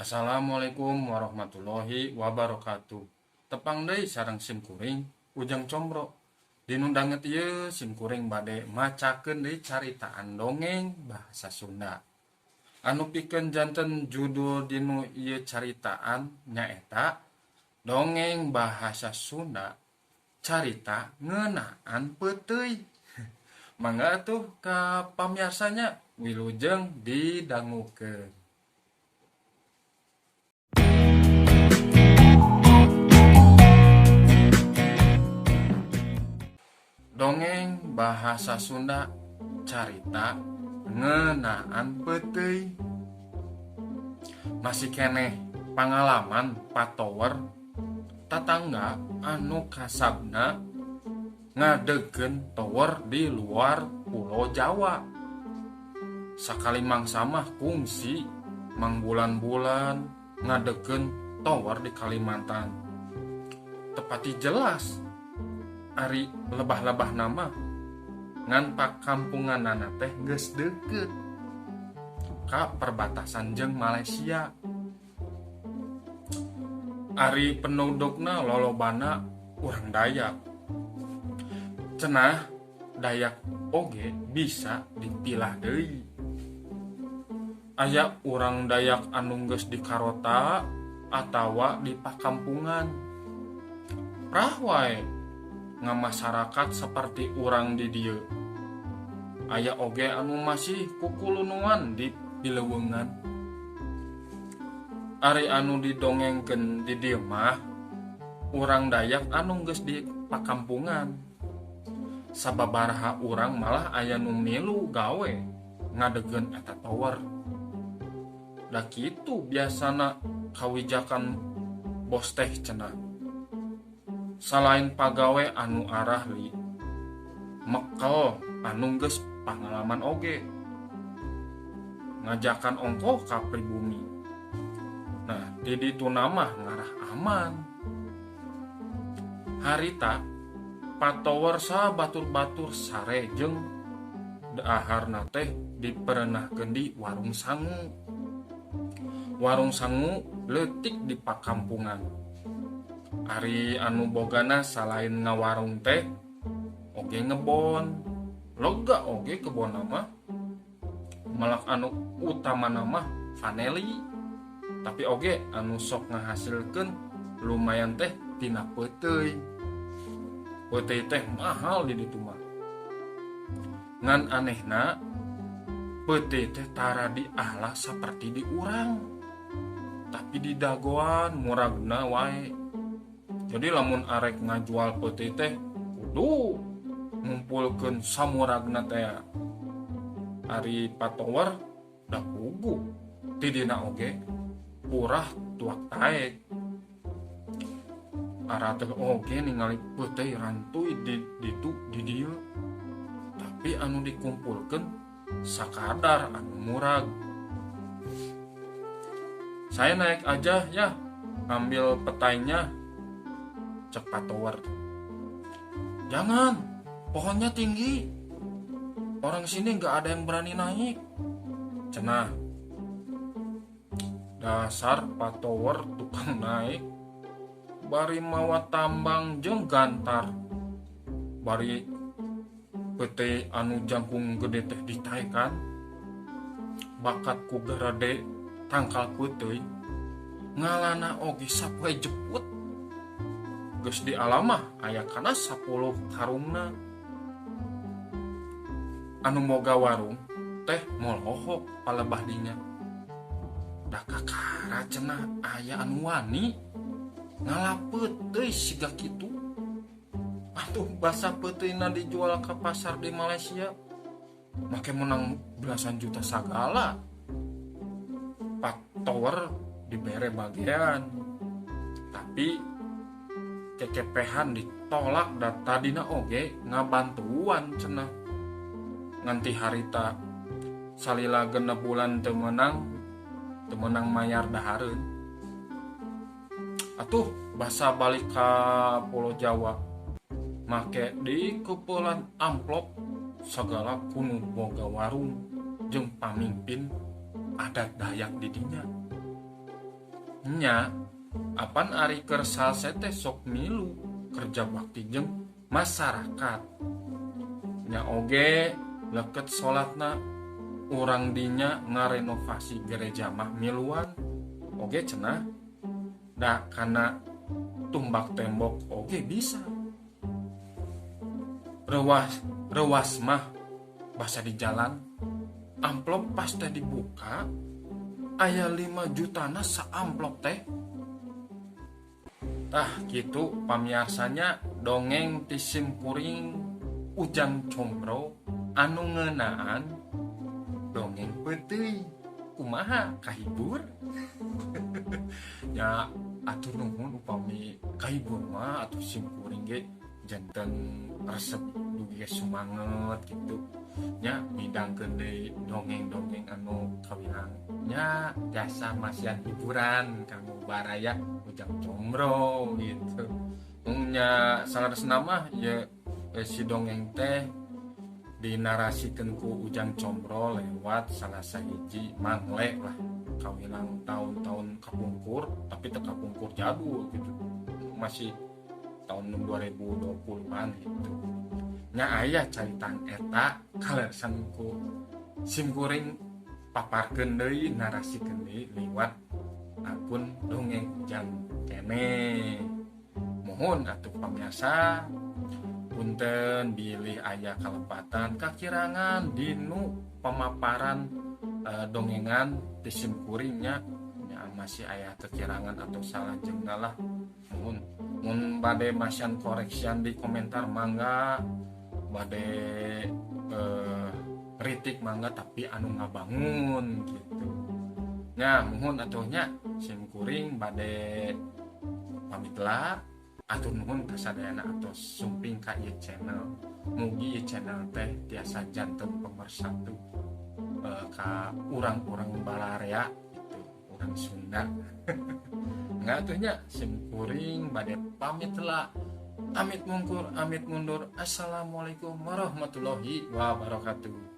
Assalamualaikum warahmatullahi wabarakatuh. Tepang deui sareng sim kuring Ujang Combro. Dinu danget ieu sim kuring bade macakeun deui caritaan dongeng bahasa Sunda. Anu pikeun janten judul dinu ieu caritaan nyaeta Dongeng Bahasa Sunda Carita Ngeunaan Peuteuy. Mangga atuh ka pamiarsa nya wilujeng didangukeun. Dongeng bahasa Sunda carita ngeunaan peuteuy. Masih keneh pangalaman patower tatangga anu kasabna ngadegkeun tower di luar Pulo Jawa. Sakali mangsa mah kungsi mangbulan-bulan ngadegkeun tower di Kalimantan. Teu pati jelas ari lebah-lebahna mah ngan pakampunganana teh geus deukeut ka perbatasan jeung Malaysia. Ari pendudukna lolobana urang Dayak. Cenah Dayak oge bisa dipilah deui. Aya urang Dayak anu geus dikarota atawa di pakampungan. Prah wae ngamasarakat saperti urang di dieu. Aya oge anu masih kukulunuan di pileuweungan. Ari anu didongengkeun di dieu mah urang Dayak anu geus di pakampungan. Sababaraha urang malah aya nu milu gawe ngadegeun eta tower. Da kitu biasana kawijakan bos teh cenah. Salain pagawe anu arahli, mekel anu geus pangalaman oge. Ngajakan ongkoh ka pribumi. Nah, di dituna mah ngarah aman. Harita patower sabatur-batur sare jeung daharna teh diperenahkeun di warung sangu. Warung sangu leutik di pakampungan. Ari anu bogana salain ngawarung teh oge ngebon. Lega oge kebonna mah. Melak anu utamana mah vaneli. Tapi oge anu sok ngahasilkeun lumayan teh tina peuteuy. Peuteuy teh mahal di ditu mah. Ngan anehna peuteuy teh tara dialah saperti di urang. Tapi di dagoan muragna wae. Jadi lamun arek ngajual peuteuy teh kudu ngumpulkeun samuragna teh. Ari patower da puguh ti dina oge purah tuak taek. Arateuh oge ningali peuteuy rantuy di ditu di dieu. Tapi anu dikumpulkeun sakadar anu murag. Saya naik aja ya, ambil petainya, cek patower. Jangan, pohonnya tinggi. Orang sini nggak ada yang berani naik. Cenah. Dasar patower tukang naik. Bari mawa tambang jeung gantar. Bari peuteuy anu jangkung gede teh ditaekan. Bakat ku garade tangkal peuteuy. Ngalana oge sapoe jeput. Geus di alam mah aya kana 10 karungna. Anu moga warung teh molohok palebah dinya. Da kakara cenah aya anu wani ngala peuteuy siga kitu. Atuh basa peuteuyna dijual ka pasar di Malaysia make menang belasan juta sagala. Patower dibere bagian. Tapi kekepehan ditolak da tadina oge ngabantuan cenah. Nganti harita salila 6 bulan teu meunang mayar dahareun. Atuh basa balik ka Pulo Jawa make dikupulan amplop sagala kunu boga warung jeung pamimpin adat Dayak di dinya. Nya apan ari keur salse teh sok milu kerja bakti jeung masyarakat. Nya oge leket salatna urang dinya ngarenovasi gereja mah miluan oge cenah da kana tumbak tembok oge bisa. Rewas mah basa di jalan amplop pas teh dibuka aya 5 jutana saamplop teh. Tah kitu pamiarsanya dongeng ti simkuring Ujang Combro anu ngeunaan dongeng peuteuy. Kumaha kahibur? Ya atur nuhun upami kahibur mah atuh simkuring ge janten resep dugi sumanget gitu nya midangkeun deui dongeng-dongeng anu kawilang nya jasa masihan hiburan kanggo baraya Ujang Combro gitu. Nya saleresna mah ieu si dongeng teh dinarasikeun ku Ujang Combro lewat salah sahiji mangle lah kawilang tahun-tahun kapungkur, tapi teu kapungkur jadul gitu, masih tahun 2020-an gitu. Nya aya caritaan eta kaleresan ku simkuring paparkeun deui, narasikeun deui lewat akun dongeng Ujang keneh. Mohon atuh pamiarsa punten bilih aya kalepatan kakirangan dinu pemaparan dongengan ti simkuringnya, nya masih aya kekirangan atau salah jengna lah. Mohon mun bade masihan koreksian di komentar mangga, bade kritik mangga, tapi anu ngabangun gitu nya. Mohon atuh nya simkuring bade pamit lah. Atur nuhun kasadayana atos sumping ka ieu channel. Mugi ieu channel teh tiasa janten pemersatu ka urang-urang balarea gitu, urang Sunda. Nggak atuh nya simkuring bade pamit lah. Amit mungkur, amit mundur. Assalamualaikum warahmatullahi wabarakatuh.